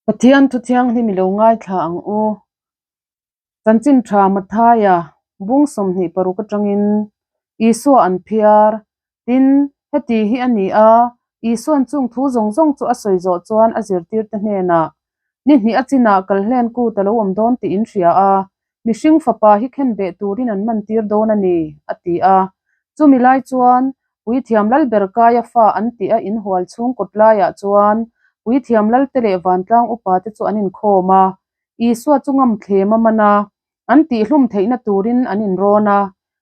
Pathian thu thianghlim i lo ngaithla ang u. Chanchin tha Mathaia bung 26 atangin Isua an phiar. Tin, heti hi a ni a, Isuan chung thu zawng zawng chu a sawi zawh chuan a zirtirte hnenah, Ni hnih a chinah kal hlen kut a lo awm dawn tih in hria a, mihring fapa hi khenbeh turin an mantir dawn a ni, a ti a. Chumi lai chuan Puithiam Lalber Kaia fa an tih a inhual chhung kawt laiah chuan Puithiam Lalte leh Vantlang upate chu an inkhawm a, Isua chu ngamthlem a man a, an tihhlum theihna turin an inrawn a.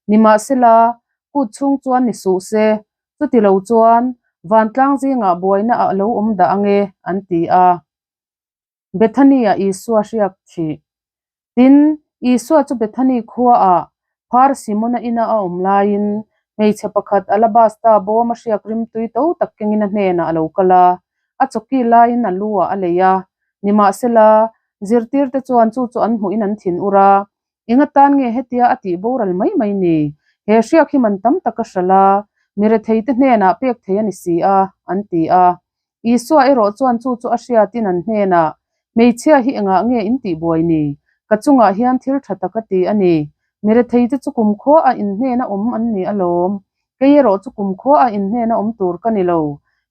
Nimahsela, kut chhung chuan ni suh se, chuti lo chuan Vantlang zingah buaina a lo awm dah ange, an ti a. Bethany-ah Isua hriak thih. Tin, Isua chu Bethany khuaah Phar Simona ina a awm laiin hmeichhe pakhat alabasta bawm a hriak rimtui to tak kengin a hnenah a lo kal a, a chawki laiin a lu ah a lei a. Nimahsela, zirtirte chuan chu chu an hmuhin an thin ur a, Eng atan nge hetia a tih boral mai mai ni? He hriak hi man tam tak a hralh a, mi retheite hnenah pek thei a ni si a, an ti a. Isua erawh chuan chu chu a hriatin an hnenah, Hmeichhia hi engah nge in tih buai ni? Ka chungah hian thil tha tak a ti a ni. Mi retheite chu kumkhua a inhnena awm an ni alawm. Kei erawh chu kumkhua a inhnena awm tur ka ni lo.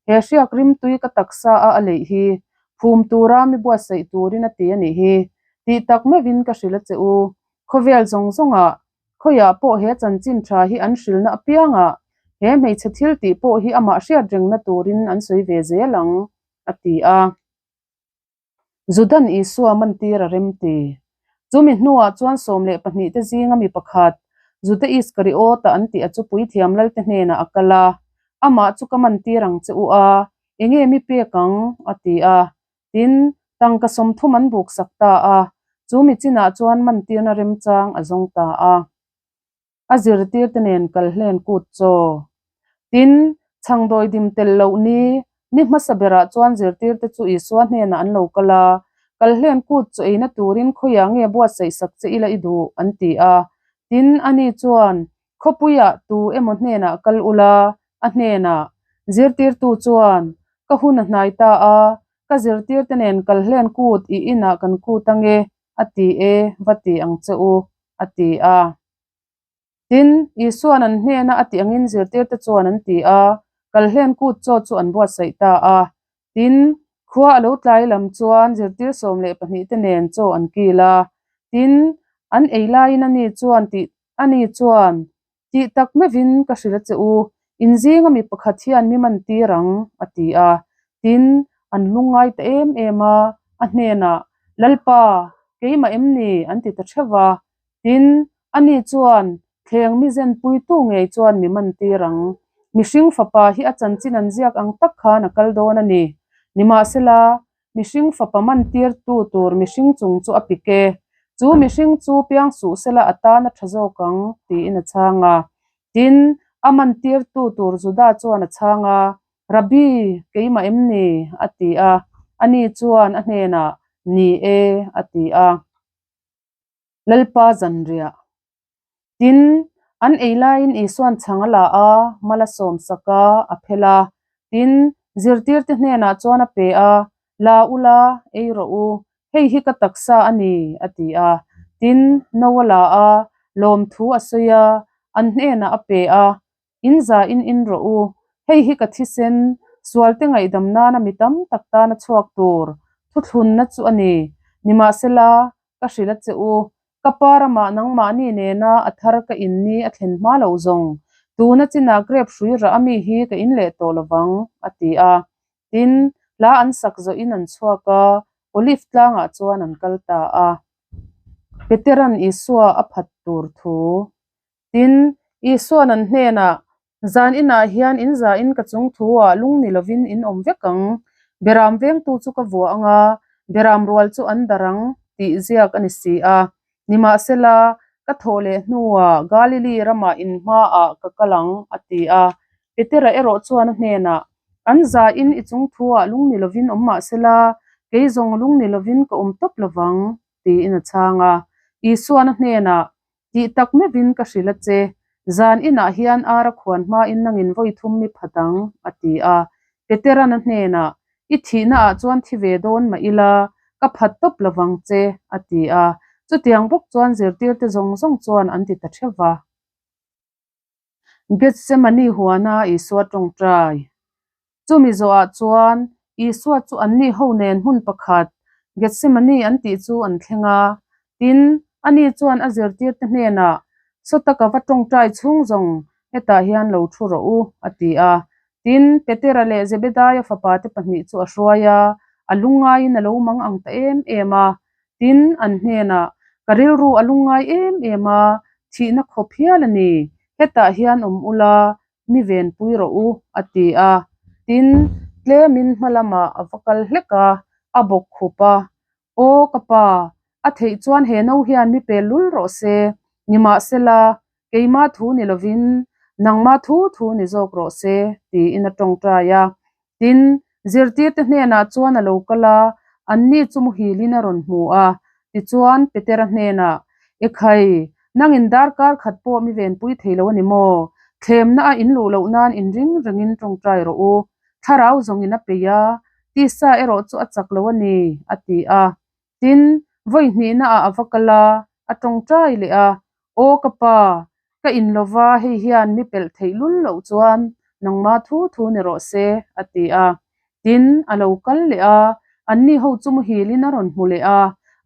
He hriak rimtui ka taksa a a leih hi phum tura mi buatsaih turin a ti a nih hi. Tih tak meuhin ka hrilh a che u. Khawvel zawng zawngah Khawiah pawh he chanchin tha hi an hrilhna apiangah he hmeichhe thil tih pawh hi amah hriat rengna turin an sawi ve zel ang, a ti a. Judan Isua mantir a rem ti. Chumi hnuah chuan 12 te zinga mi pakhat, Juda Iskariota an tih a chu puithiam lalte hnenah a kal a, Amah chu ka mantir ang che u a, enge mi pek ang? a ti a. Tin, tangka 30 an buksak ta a, chu mi chinah chuan mantirna remchang a zawng ta a. A zirtirte nen kal hlen kut chaw. Tin, chhangdawi dim tel loh ni, ni hmasa berah chuan zirtirte chu Isua hnenah an lo kal a, Kal hlen kut chaw eina turin khawiah nge buatsaih sak che ila i duh? an ti a. Tin, ani chuan, Khawpuiah tu emaw hnenah kal ula, a hnenah, Zirtirtu chuan, Ka hun a hnai ta a, ka zirtirte nen kal hlen kut i inah kan kut ange, a ti e, va ti ang che u, a ti a. Tin, Isua'n an hnena a tih angin zirtirte chuan an ti a, kal hlen kut chaw chu an buatsaih ta a. Tin, khua a lo tlai lam chuan zirtir 12 te nen chaw an kil a. Tin, an ei laiin ani chuan tih ani chuan, Tih tak meuhin ka hrilh a che u, in zinga mi pakhat hian mi man tir ang, a ti a. Tin, an lungngai ta em em a, a hnenah, Lalpa, keimah em ni? an ti ta theuh va. Tin, ani chuan, Thleng mi zenpuitu ngei chuan mi man tir ang. Mihring fapa hi a chanchin an ziak ang tak khan a kal dawn a ni. Nimahsela, Mihring fapa man tirtu tur mihring chung chu a pik e. Chu mihring chu piang suh sela a tan a tha zawk ang, tiin a chhang a. Tin, a man tirtu tur Juda chuan a chhang a, Rabbi, keimah em ni? a ti a. Ani chuan a hnenah, Ni e, a ti a. Lalpa zanriah. Tin, an ei laiin Isua'n chhang a la a, mal a sawm sak a, a phel a. Tin, zirtirte hnenah chuan a pe a, La ula, ei rawh u, hei hi ka taksa a ni, a ti a. Tin, no a la a, lawmthu a sawi a, an hnenah a pe a, In za in in rawh u, hei hi ka thisen, sualte ngaihdam nana mi tam tak tana chhuak tur thuthlunna chu a ni. Nimahsela, ka hrilh a che u, ka pa ramah nangmahni nena a thar ka in ni a thlen hma loh zawng, tuna chinah grape hrui rah a mi hi ka in leh tawh lovang, a ti a. Tin, hla an sak zawhin an chhuak a, Olive tlangah chuan an kal ta a. Petera'n Isua a phat tur thu. Tin, Isua'n an hnenah, Zan inah hian in zain ka chung thu-ah lung ni lovin in awm vek ang. Beram vengtu chu ka vuah ang a, beram rual chu an dar ang, tih ziak a ni si a. Nimahsela, ka thawh leh hnuah Galili ramah in hmaah ka kal ang, a ti a. Petera erawh chuan a hnenah, An zain i chung thu-ah lung ni lovin awm mahsela, kei zawng lung ni lovin ka awm tawp lovang, tiin a chhang a. Isua'n a hnenah, Tih tak meuhin ka hrilh a che, zan inah hian ar a khuan hmain nangin vawi thum mi phat ang, a ti a. Petera'n a hnenah, I thihnaah chuan thi ve dawn mah ila, Ka phat tawp lovang che, a ti a. Chutiang bawk chuan zirtirte zawng zawng chuan an ti ta theuh va. Gethsemane huana Isua tawngtai. Chumi zawhah chuan Isua chu anni ho nen hmun pakhat, Gethsemane an tih chu an thleng a. Tin, ani chuan a zirtirte hnenah, Sawta ka va tawngtai chhung zawng, hetah hian lo thu rawh u, a ti a. Tin, Petera leh Zebedaia fapate pahnih chu a hruai a, a lungngaiin a lo mang ang ta em em a. Tin, an hnenah, Ka rilru a lungngai em em a, thihna khawp hial a ni, hetah hian awm ula, mi venpui rawh u, a ti a. Tin, tlemin hma lamah a va kal hlek a, a bawk khup a, Aw ka pa, a theih chuan he no hian mi pel lul rawh se, nimahsela, keima thu ni lovin nangma thu thu ni zawk rawh se, tiin a tawngtai a. Tin, zirtirte hnenah chuan a lo kal a, anni chu muhilin a rawn hmu a. Tichuan, Petera hnenah, Ekhai, nangin darkar khat pawh mi venpui thei lo a ni maw? Thlemna a inluh loh nan inring rengin tawngtai rawh u. Thlarau zawngin a peih a, tisa erawh chu a chak lo a ni, a ti a. Tin, vawi hnihnaah a va kal a, a tawngtai leh a, Aw ka pa, ka in lova hei hian mi pelh theih lul loh chuan nangma thu thu ni rawh se, a ti a. Tin, a lo kal leh a, anni ho chu muhilin a rawn hmu leh a,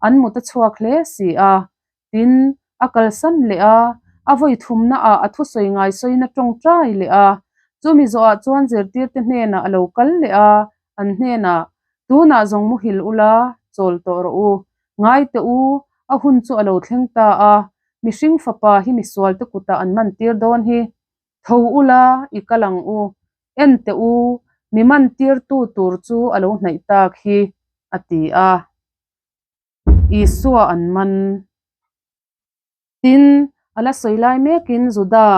an mut a chhuak hle si a. Tin, a kalsan leh a, a vawi thumnaah a thusawi ngaisawiin a tawngtai leh a. Chumi zawhah chuan zirtirte hnenah a lo kal leh a, an hnenah, Tunah zawng muhil ula, chawl tawh rawh u. Ngai teh u, a hun chu a lo thleng ta a, mihring fapa hi misualte kutah an man tir dawn hi. Tho ula, i kal ang u. En teh u, mi man tirtu tur chu a lo hnaih tak hi, a ti a. Isua an man. Tin, a la sawi lai mekin Juda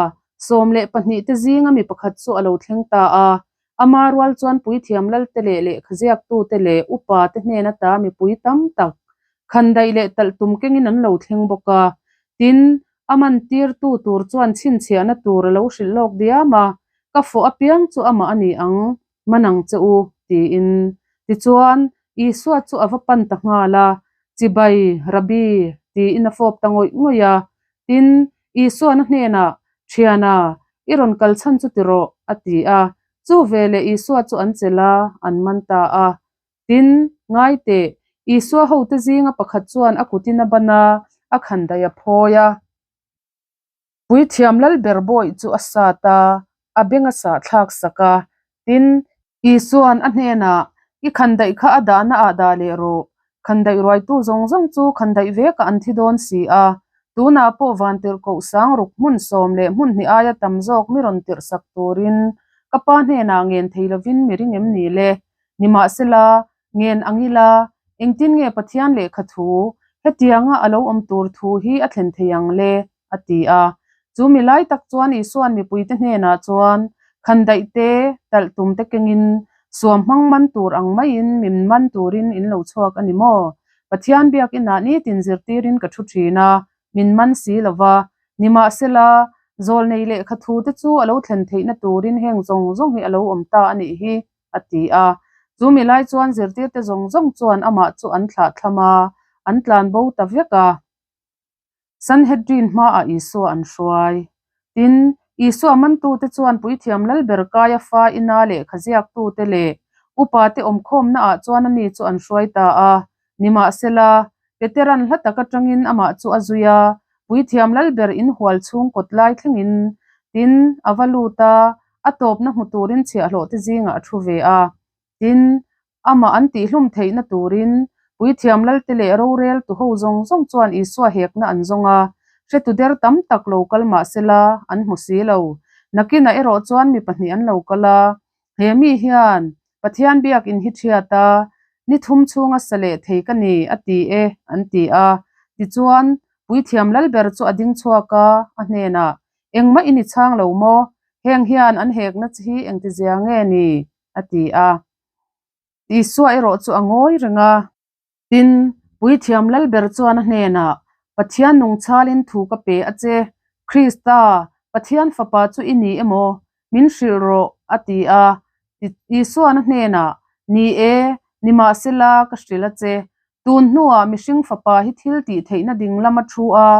12 te zinga mi pakhat chu a lo thleng ta a. Ama rual chuan puithiam lalte leh lehkhaziaktute leh upa te hnen ata mipui tam tak khandaih leh talh tum kengin an lo thleng bawk a. Tin, a man tirtu tur chuan chhinchhiahna tur a lo hrilh lawk diam a, Ka fawh apiang chu amah a ni ang, man ang che u, tiin. Tichuan, Isua chu a va pan ta nghal a, Chibai, Rabbi, tiin a fawp ta ngawih ngawih a. Tin, Isuan a hnenah, Thiana, i rawn kal chhan chu ti rawh, a ti a. Chu veleh Isua chu an chelh a, an man ta a. Tin, ngai teh, Isua hote zinga pakhat chuan a kutin a ban a, a khandaih a phawi a. Puithiam Lalber bawih chu a sat a, a beng a sah thlak sak a. Tin, Isua'n a hnenah, I khandaih kha a dahna ah dah leh rawh. Khandaih ruaitu zawng zawng chu khandaih vekah an thi dawn si a. Tunah pawh vantirhkoh sang ruk hmun sawm leh hmun hnih aia tam zawk mi rawn tirh sak turin ka pa hnenah ngen thei lovin mi ring em ni le? Nimahsela, Ngen ang ila, engtin nge Pathian lehkha thu hetianga a lo awm tur thu hi a thlen thei ang le? a ti a. Chu mi lai tak chuan Isua'n mipuite hnenah chuan, Khandaih te, talh tum te kengin, suam hmang man tur ang maiin min man turin in lo chhuak a ni maw? Pathian biakinah nitin zirtirin ka thu thin a, min man si lo va. Nimahsela, zawlnei lehkha thu te chu a lo thlen theihna turin heng zawng zawng hi a lo awm ta a nih hi. a ti a. Chu mi lai chuan zirtirte zawng zawng chuan amah chu an thlah thlam a, an tlan bo ta vek a. Sanhedrin hmaah Isua an hruai. Tin, Isua mantute chuan Puithiam Lalber Kaiafa ina lehkha ziaktute leh upate awmkhawmnaah chuan ani chu an hruai ta a. Nimahsela, Petera'n hla tak atangin amah chu a zui a, Puithiam Lalber inhual chhung kawt lai thlengin, tin, a va lut a, a tawpna hmu turin chhiahhlawh te zingah a thu ve a. Tin, amah an tihhlum theihna turin Puithiam Lalte leh rorel tu ho zawng zawng chuan Isua hekna an zawng a, hretu der tam tak lo kal mah sela an hmu si lo. Nakinah erawh chuan mi pahnih an lo kal a, he mi hian Pathian biakin hi thiat a, ni thum chhunga sa leh thei ka ni, a ti e, an ti a. Tichuan, Puithiam Lalber chu a ding chhuak a, a hnenah, Engmah i ni chhang lo maw? Heng hian an hekna che hi engtizia nge ni? a ti a. Isua erawh chu a ngawi reng a. Tin, Puithiam Lalber chuan a hnenah, Pathian nungchhalin thu ka pe a che, Krista, Pathian Fapa chu i ni emaw? Min hrilh rawh, a ti a. Isuan a hnenah, Ni e, nimahsela ka hrilh a che. Tun hnuah mihring fapa hi thil tih theihna ding lama thu a,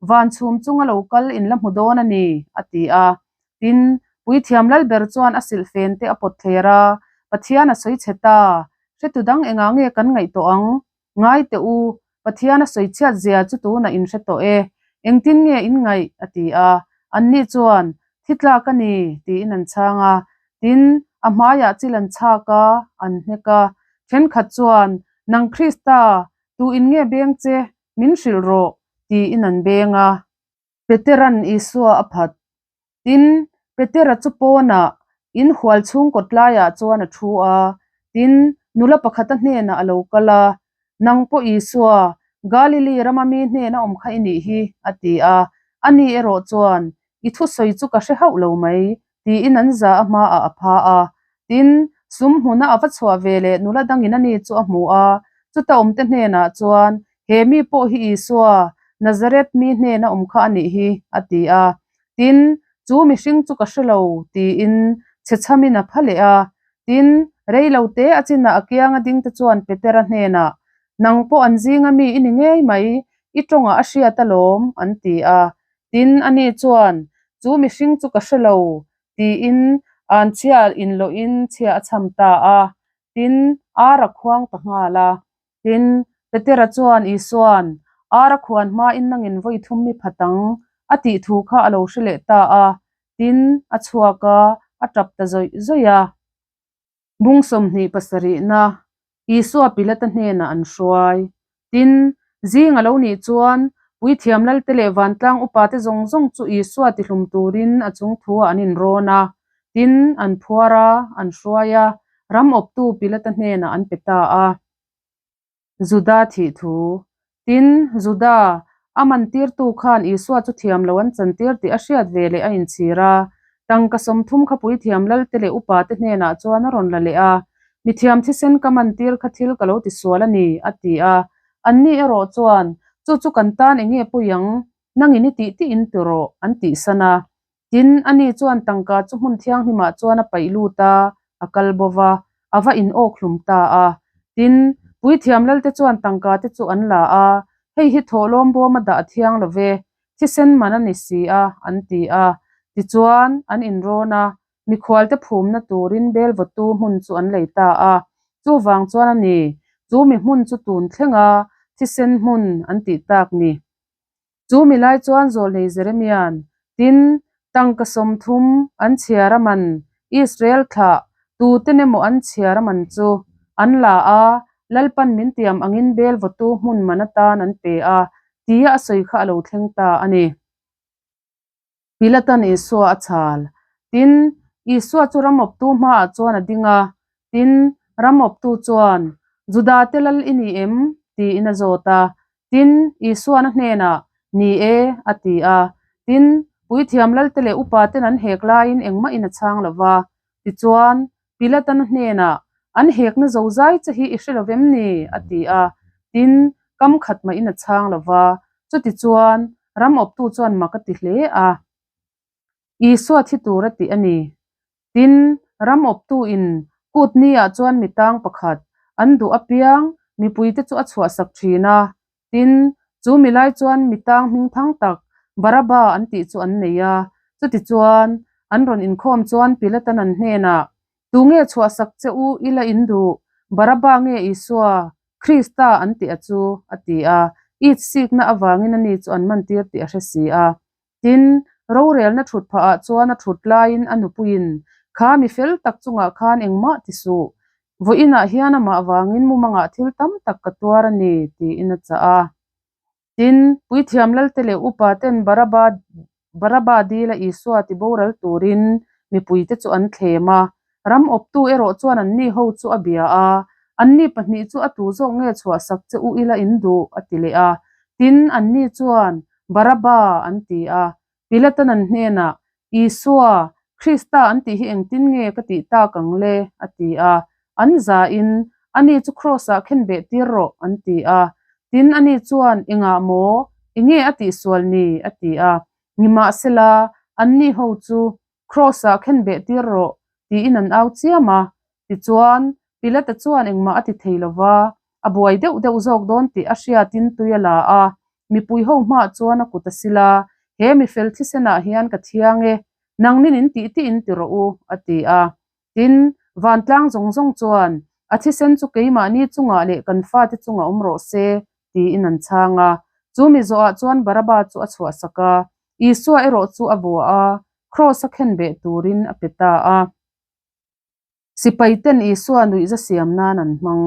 van chhum chunga lo kal in la hmu dawn a ni, a ti a. Tin, Puithiam Lalber chuan a silhfen te a pawt thler a, Pathian a sawi chhe ta, hretu dang engah nge kan ngaih tawh ang? Ngai teh u, Pathian a sawi chhiat zia chu tunah in hre tawh e, engtin nge in ngaih? a ti a. Anni chuan, Thi tlak a ni, tiin an chhang a. Tin, a hmaiah chil an chhak a, an hnek a. Thenkhat chuan, Nang Krista, tu in nge beng che, min hrilh rawh, tiin an beng a. Petera'n Isua a phat. Tin, Petera chu pawnah, in hual chhung kawt laiah chuan a thu a. Tin, nula pakhata hnenah a lo kal a, Nang pawh Isua, Galili rama mi hnena awm kha i nih hi, a ti a. Ani erawh chuan, I thusawi chu ka hre hauh lo mai, tiin an za a hmaah a pha a. Tin, sum hmuna a va chhuah ve leh nula dangin ani chu a hmu a, chuta awmte hnenah chuan, He mi pawh hi Isua, Nazareth mi hnena awm kha a nih hi, a ti a. Tin, chu mihring chu ka hre lo, tiin chhechhamin a pha leh a. Tin, rei lo te a chinah a kianga dingte chuan Petera hnenah, Nang pawh an zinga mi i ni ngei mai, i tawngah a hriat alawm, an ti a. Tin, ani chuan, Chu mihring chu ka hre lo, tiin an chhia inlawhin chhia a chham ta a. Tin, ar a khuang ta nghal a. Tin, Petera chuan Isua'n, Ar a khuan hmain nangin vawi thum mi phat ang, a tih thu kha a lo hre leh ta a. Tin, a chhuak a, a tap ta zawih zawih a. Bung 27na, Isua Pilata hnenah an hruai. Tin, zing a lo nih chuan, Puithiam Lalte leh Vantlang upate zawng zawng chu Isua tihlum turin a chung thuah an inrawn a. Tin, an phuar a, an hruai a, ram awptu Pilata hnenah an pe ta a. Juda thih thu. Tin, Juda, a mantirtu khan Isua chu thiam lo an chantir tih a hriat ve leh a inchhir a. Tangka 30 kha puithiam lalte leh upate hnenah chuan a rawn la leh a, Mithiam thisen ka mantir kha thil ka lo tisual a ni, a ti a. Anni erawh chuan, Chu chu kan tan eng nge pawi ang? Nangin i tih tih in ti rawh, an tihsan a. Tin, ani chuan tangka chu hmun thianghlimah chuan a paih lut a, a kal bo va, a va inawk hlum ta a. Tin, puithiam lalte chuan tangka te chu an la a, Hei hi thawhlawm bawm a dah a thiang lo ve, thisen man a ni si a, an ti a. Tichuan, an inrawn a, mikhualte phumna turin bel vawtu hmun chu an lei ta a. Chuvang chuan a ni, chu mi hmun chu tun thlenga thisen hmun an tih tak ni. Chu mi lai chuan Zawlnei Jeremia'n, Tin, tangka 30 an chhiar a man, Israel thlah, tuten emaw an chhiar a man chu an la a, Lalpan min tiam angin bel vawtu hmun man atan an pe a, tia a sawi kha a lo thleng ta a ni. Pilatan Isua a chhal. Tin, Isua chu ram awptu hmaah chuan a ding a. Tin, ram awptu chuan, Judate lal i ni em? tiin a zawt a. Tin, Isuan a hnenah, Ni e, a ti a. Tin, puithiam lalte leh upaten an hek laiin engmahin a chhang lo va. Tichuan, Pilatan a hnenah, An hekna zozai che hi i hre lo vem ni? a ti a. Tin, kam khat mahin a chhang lo va. Chutichuan, ram awptu chuan mak a ti hle a. Isua thi tur a tih a ni. Tin, ram awptuin kut niah chuan mi tang pakhat, an duh apiang, mipuite chu a chhuahsak thin a. Tin, chu mi lai chuan mi tang hming thang tak, Baraba an tih chu an nei a. Chutichuan, an rawn inkhawm chuan Pilatan an hnenah, Tunge chhuahsak che u ila in duh? Baraba nge Isua, Krista an tih a chu? a ti a. It sikna avangin ani chu an mantir tih a hre si a. Tin, rorelna thut phahah chuan a thut laiin a nupuiin, Kha mi fel tak chungah khan engmah ti suh. Vawiinah hian amah vangin mumangah thil tam tak ka tuar a ni, tiin a chah a. Tin, puithiam lalte leh upa ten Baraba Baraba dila Isua ti boral turin mipuite chu an thlem a. Ram awptu erawh chuan anni ho chu a bia a, Anni pahnih chu a tu zawk nge chhuahsak che u ila in duh? a ti leh a. Tin, anni chuan, Baraba an ti a. Pilatan an hnenah, Isua, Krista an tih hi engtin nge ka tih tak ang le? a ti a. An zain, Ani chu Kraws-ah khen beh tir rawh, an ti a. Tin, ani chuan, Engah maw? Enge a tihsual ni? a ti a. Nimahsela, anni ho chu, Kraws-ah khen beh tir rawh, tiin an au chiam a. Tichuan, Pilata chuan engmah a ti thei lo va. A buai deuh deuh zawk dawn tih a hriatin tui a la a, mipui ho hmaah chuan a kut a sil a, He mifel thisenah hian ka thiang e, nangnin in tih tih in ti rawh u, a ti a. Tin, vantlang zawng zawng chuan, A thisen chu keimahni chungah leh kan fate chungah awm rawh se, tiin an chhang a. Chu mi zawhah chuan Baraba chu a chhuahsak a, Isua erawh chu a vua a, kraws a khenbeh turin a pe ta a. Sipaiten Isua nuihza siam nan an hmang.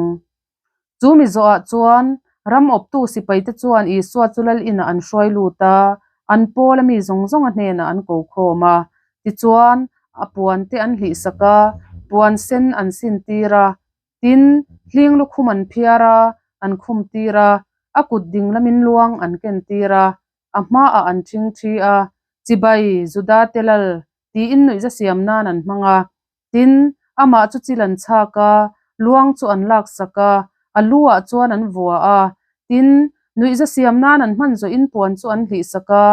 Chu mi zawhah chuan ram awptu sipaite chuan Isua chu lal inah an hruai lut a, an pawl a mi zawng zawng a hnenah an ko khawm a. Tichuan, a puante an hlihsak a, puan sen an sintir a, tin, hling lukhum an phiar a, an khumtir a, a kut ding lamin luang an kentir a, a hmaah an ṭhingṭhi a, Chibai, Juda te lal, tiin nuihza siam nan an hmang a. Tin, amah chu chil an chhak a, luang chu an laksak a, a lu ah chuan an vua a. Tin, nuihza siam nan an hman zawhin puan chu an hlihsak a,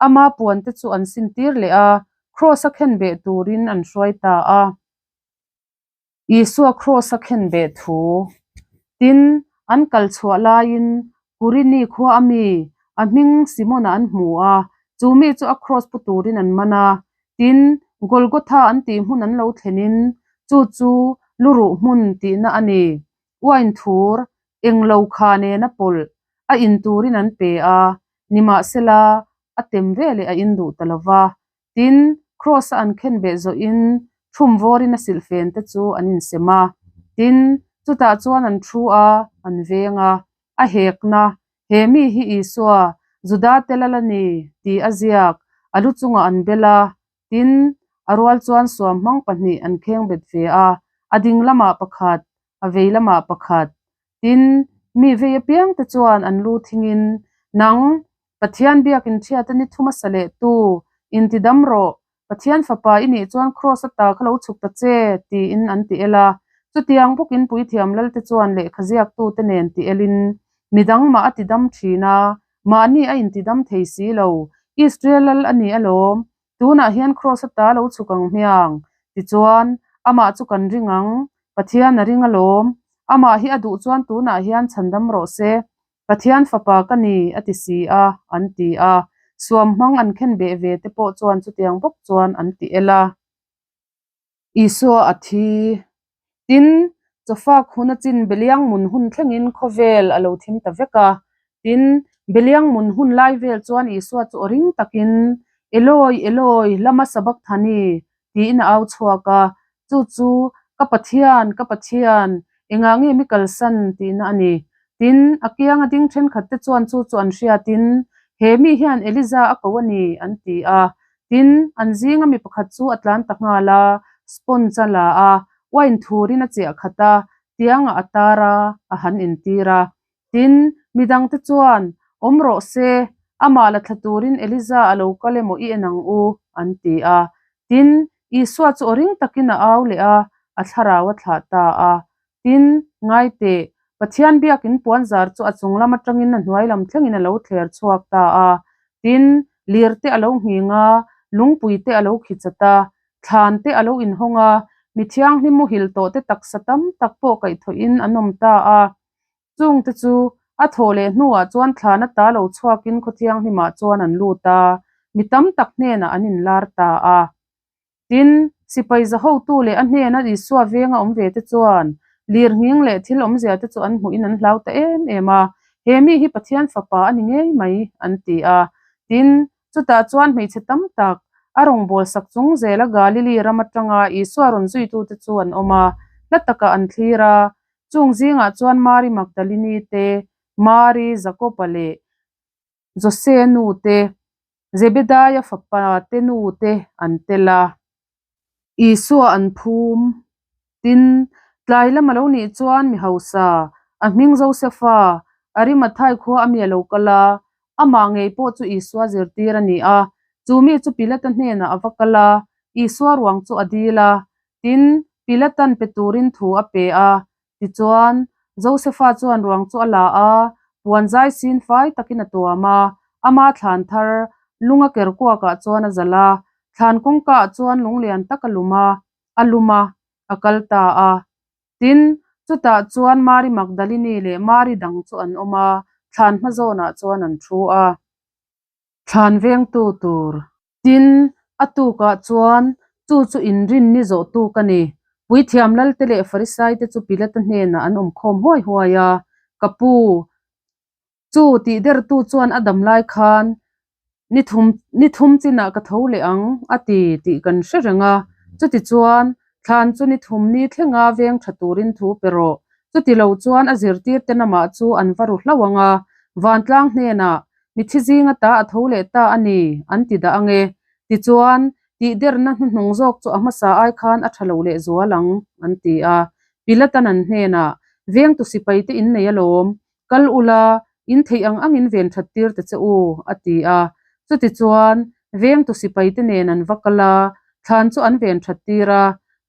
ama puan te chu an sintir leh a, kraws a khenbeh turin an hruai ta a. Isua kraws a khenbeh thu. Tin, an kal chhuah laiin Kurini khua a mi, a hming Simona an hmu a, chu mi chu a kraws pu turin an man a. Tin, Golgotha an tih hmun an lo thlenin, chu chu luruh hmun tihna a ni. Uain thur, englo kha nena pawlh, a in turin an pe a, nimahsela, a tem veleh a in duh ta lo va. Tin, Kraws-a an khenbeh zawhin thum vawrin a silhfen te chu an insem a. Tin, chutah chuan an thu a, an veng a. A hekna, He mi hi Isua, Juda te lal a ni, tih a ziak, a lu chungah an bel a. Tin, a rual chuan suam hmang pahnih an khengbet ve a, a ding lamah pakhat, a vei lamah pakhat. Tin, mi vei apiangte chuan an lu thingin, Nang, Pathian biakin thiat a ni thum a sa leh tu, intidam rawh, Pathian fapa i nih chuan kraws ata kha lo chhuk ta che, tiin an ti el a. Chutiang bawkin puithiam lalte chuan lehkha ziaktute nen ti elin, midang mah a tidam thin a, mahni a intidam thei si lo, Israel lal a ni alawm, tunah hian kraws ata lo chhuk ang hmiang, tichuan, amah chu kan ring ang, Pathian a ring alawm, amah hi a duh chuan tunah hian chhandam rawh se, Pathian fapa ka ni, a ti si a, an ti a. Suam hmang an khen beh ve te pawh chuan chutiang bawk chuan an ti el a. Isua a thi. Tin, chawfak hun a chin Beliang mun hun thlengin khawvel a lo thim ta vek a. Tin, Beliang mun hun lai vel chuan Isua chu aw ring takin, Eloi, Eloi, lama sabakthani? tiin a au chhuak a, chu chu ka Pathian, ka Pathian, engah nge mi kalsan tihna a ni. Tin, a kianga ding thenkhat te chuan chu chu an hriatin, He mi hian Eliza a ko a ni, an ti a. Tin, an zinga mi pakhat chu a tlan ta nghal a, sponge a la a, wine thurin a chiah khat a, tiangah a tar a, a han intir a. Tin, midangte chuan, Awm rawh se, amah la thla turin Eliza a lo kal emaw i en ang u, an ti a. Tin, Isua chu aw ring takin a au leh a, a thlarau a thlah ta a. Tin, ngai teh, Pathian biakin puanzar chu a chung lam atangin a hnuai lam thlengin a lo thler chhuak ta a. Tin, lir te a lo nghing a, lungpui te a lo khi chat a, thlan te a lo inhawng a, mi thianghlim muhil tawh te taksa tam tak pawh kaihthawhin an awm ta a. Chungte chu a thawh leh hnuah chuan thlan ata lo chhuakin khawthianghlimah chuan an lut a, mi tam tak hnenah an inlar ta a. Tin, sipai zahotu leh a hnena Isua venga awm ve te chuan lirnghing leh thil awmzia te chu an hmuhin an hlau ta em em a, He mi hi Pathian fapa a ni ngei mai, an ti a. Tin, chutah chuan hmeichhe tam tak a rawngbâwl sak chung zela Galili ram aṭanga Isua rawn zuitute chu an awm a, hla takah an thlir a, Chung zingah chuan Mari Magdalini te, Mari, Jakoba leh Jose nu te, Zebedaia fapa te nu te an tel a. Isua an phum. Tin, tlai lam a lo nih chuan mi hausa, a hming Josefa, Arimathai khua a mi a lo kal a, amah ngei pawh chu Isua zirtir a ni a. Chu mi chu Pilata hnenah a va kal a, Isua ruang chu a dil a, Tin, Pilatan pe turin thu a pe a. Tichuan, Josefa chuan ruang chu a la a, puan zai sin fai takin a tuam a, ama thlan thar lunga ker kuakah chuan a zalh a, thlan kawngkaah chuan lunglian tak a lum a, a lum a, a kal ta a. Tin, Chutah chuan Mari Magdalini leh Mari dang chu an awm a, thlan hma zawnah chuan an thu a. Thlan vengtu tur. Tin, a tukah chuan chu chu inrinni zawh tuk a ni. Puithiam Lalte leh Farisaite chu Pilata hnenah an awm khawm huai huai a, Ka pu, chu tih dertu chuan a dam lai khan ni thum ni thum chinah ka tho leh ang a ti tih kan hre reng a. Chutichuan, thlan chu ni thum ni thlenga veng tha turin thu pe rawh. Chuti lo chuan a zirtirte namah chu an va ru hlauh ang a, vantlang hnenah Mithi zinga ta a tho leh ta a ni, an ti dah ang e. Tichuan, tihderna hnuhnung zawk chu a hmasa ai khan a tha lo leh zual ang, an ti a. Pilatan an hnenah, Vengtu sipaite in nei alawm, kal ula, in theih ang angin ven that tir ta che u, a ti a. Chutichuan, vengtu sipaite nen an va kal a, thlan chu an ven that tir a,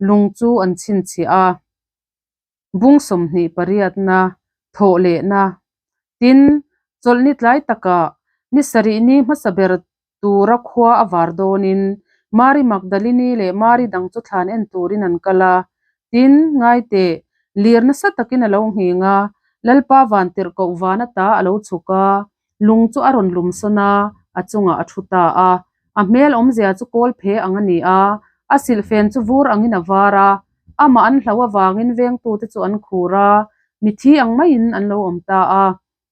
lung chu an chhinchhiah a. Bung 28na, thawh lehna. Tin, chawlhni tlai takah ni sarih ni hmasa ber tura khua a var dawnin Mari Magdalini leh Mari dang chu thlan en turin an kal a. Tin, ngaiteh, lir nasa takin a lo nghing a, Lalpa vantirhkoh van ata a lo chhuk a, lung chu a rawn lum sawn a, a chungah a thu ta a. A hmel awmzia chu kawl phe ang a ni a, a silhfen chu vur angin a var a, amah an hlo avangin vengtute chu an khur a, mithi ang maiin an lo awm ta a.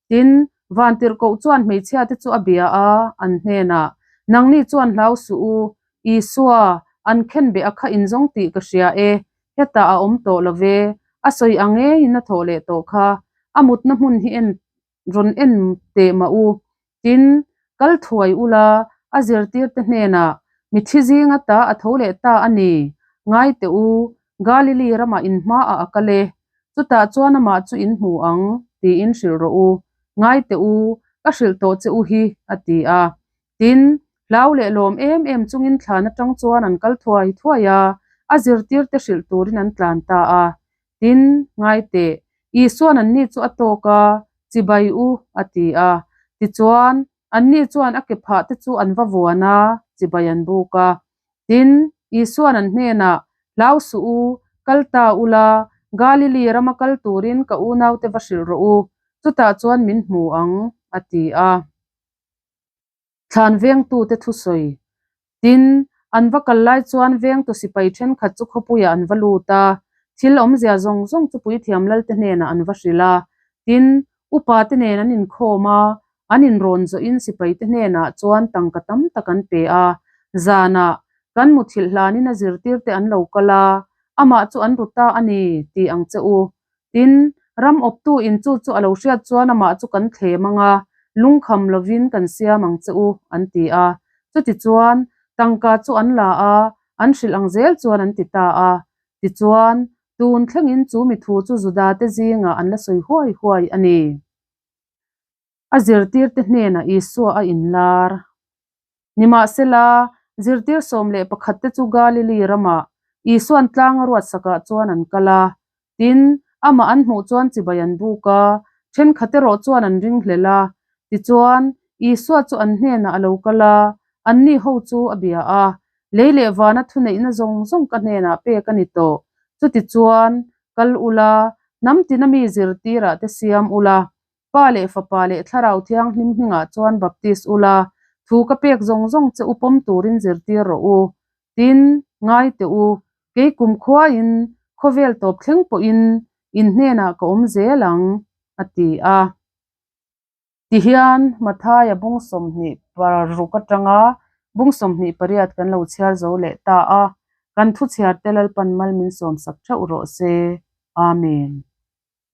Tin, Vantirhkoh chuan hmeichhiate chu a bia a, an hnenah, Nangni chuan hlau suh u, Isua, an khenbeh a kha inzawng tih ka hria e, hetah a awm tawh lo ve, a sawi ang ngeiin a thawh leh tawh kha, a mutna hmun hi en rawn en teh mah u. Tin, kal thuai ula, a zirtirte hnenah, Mithi zinga ta a tho leh ta a ni, ngai teh u, Galili ramah in hmaah a kal e, chutah chuan amah chu in hmu ang, tiin hrilh rawh u, ngai teh u, ka hrilh tawh che u hi, a ti a. Tin, hlau leh lawm em em chungin thlan atang chuan an kal thuai thuai a, a zirtirte hrilh turin an tlan ta a. Tin, ngai teh, Isua'n anni chu a tawk a, Chibai u, a ti a. Tichuan, anni chuan a ke phah te chu an va vuan a, chibai an buk a. Tin, Isua'n an hnenah, Hlau suh u, kal ta ula, Galili rama kal turin ka unaute va hrilh rawh u, chutah chuan min hmu ang, a ti a. Thlan vengtute thusawi. Tin, an va kal lai chuan vengtu sipai thenkhat chu khawpuiah an va lut a, thil awmzia zawng zawng chu puithiam lalte hnenah an va hrilh a. Tin, upate nen an inkhawm a, an inrawn zawhin sipaite hnenah chuan tangka tam tak an pe a. Zanah, kan muthilh hlanin a zirtirte an lo kal a, amah chu an ru ta a ni, ti ang che u. Tin, ram awptu in chu chu a lo hriat chuan amah chu kan thlem ang a, lungkham lovin kan siam ang che u, an ti a. Chutichuan, tangka chu an la a, an hrilh ang zel chuan an ti ta a. Tichuan, tun thlengin chu mi thu chu Judate zingah an la sawi huai huai a ni. A zirtirte hnenah Isua a inlar. Nimahsela, zirtir 11 te chu Galili ramah Isua'n tlang a ruatsakah chuan an kal a. Tin, amah an hmuh chuan chibai an buk a, thenkhat erawh chuan an ringhlel a. Tichuan, Isua chu an hnenah a lo kal a, anni ho chu a bia a. Lei leh vana thuneihna zawng zawng ka hnenah pek a ni tawh. Chutichuan, kal ula, hnam tina mi zirtirah te siam ula, Pa leh Fapa leh Thlarau Thianghlim hmingah chuan baptis ula, thu ka pek zawng zawng che u pawm turin zirtir rawh u. Tin, ngai teh u, kei kum khuaiin, khawvel tawp thleng pawhin in hnenah ka awm zel ang, a ti a. Tihian, Mathaia bung 26 atanga bung 28 kan lo chhiar zo leh ta a, kan thu chhiarte Lalpan mal min sawmsak theuh rawh se. Amen.